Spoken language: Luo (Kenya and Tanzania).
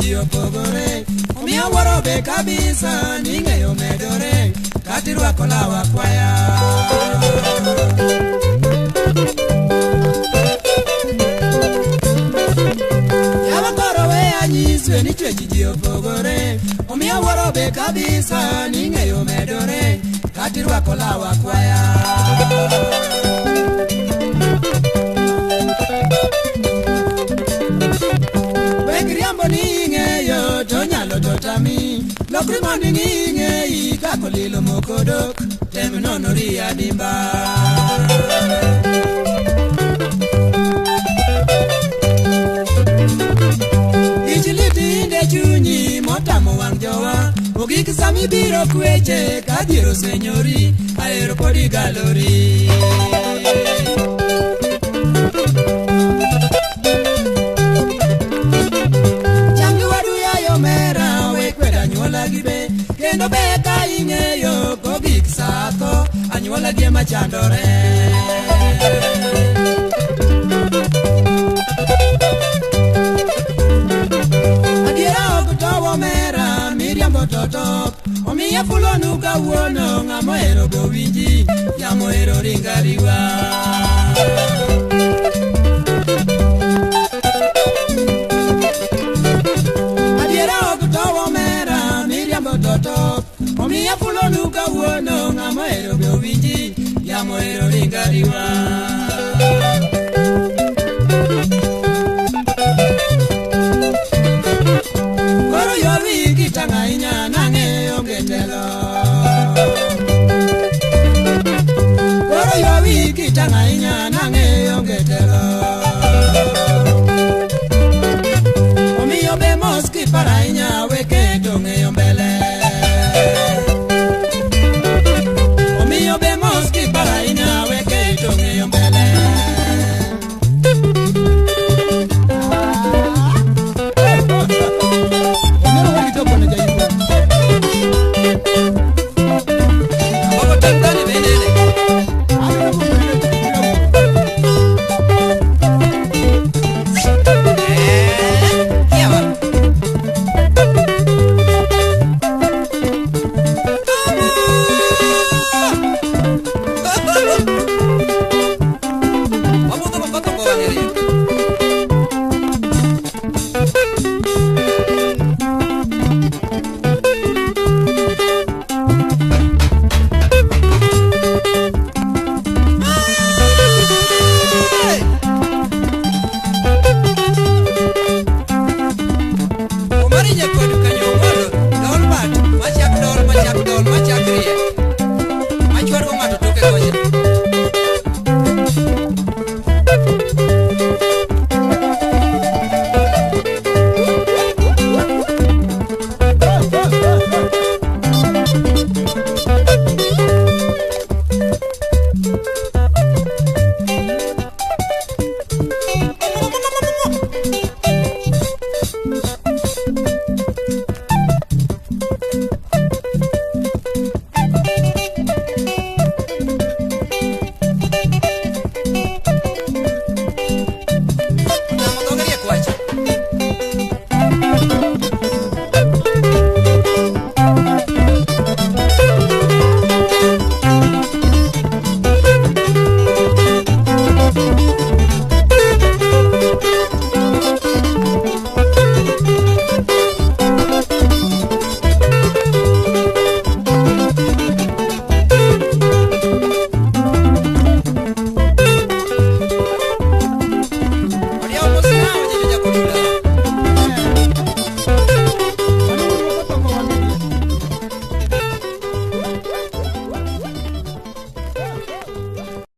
ji opogore. Omiyo wuoro be kabisa ni ng'eyo medore kata irwako law akwaya. Yawa koro we anyiswe ni chwech ji opogore. Omiyo wuoro be kabisa ni ng'eyo medore kata irwako law akwaya. Weg riambo ni ing'eyo to nyalo to tami. Lokri mondo ing'i ng'eyi kaka olilo moko dok, tem nonori adimba. Ich lit inde chunyi motamo wang' jowa, ogik sama ibiro kweche ka dhier osenyori, ahero pod igalori. Cham gi wadu yayo omera, we kwedo anyuola gi be, kendo be ka ing'eyo kogik sa tho, anyuola gi ema chandore. Adiera ok tow omera, miriambo to top. Omiyo afulonu kawuono, ng'ama ohero be owinji, yamo ohero ringo ariwa. Adiera ok tow omera, miriambo to top. Omiyo afulonu kawuono, ng'ama ohero be owinji, yamo ohero ringo ariwa. Koro ywawi kitang' ahinya nang'eyo onge telo. Koro ywawi kitang' ahinya.